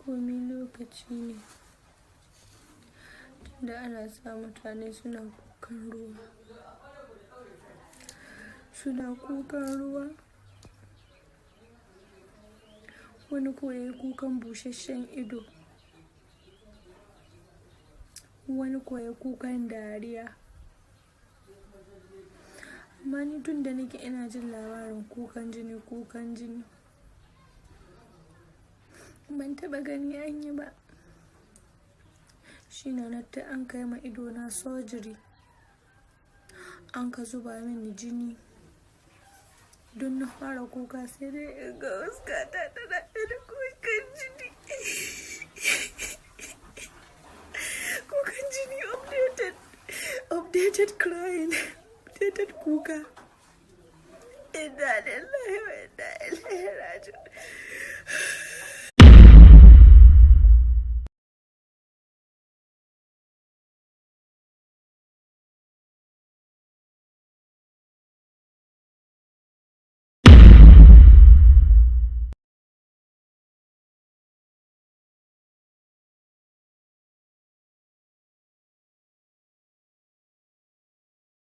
Komi lokaci ne tunda ana sa mutane suna kukan ruwa. Suna kukan ruwa. Wani ko yayi kukan busasshen ido. Wani ko yayi kukan dariya. Amma ni tun da nake ina jin labarin kukan jini, kukan jini. Ban taɓa gani an yi ba. Shine na ta an kai ma idona surgery. An ka zuba mini jini. Don na fara kuka sai dai in ga fuskata tana ido.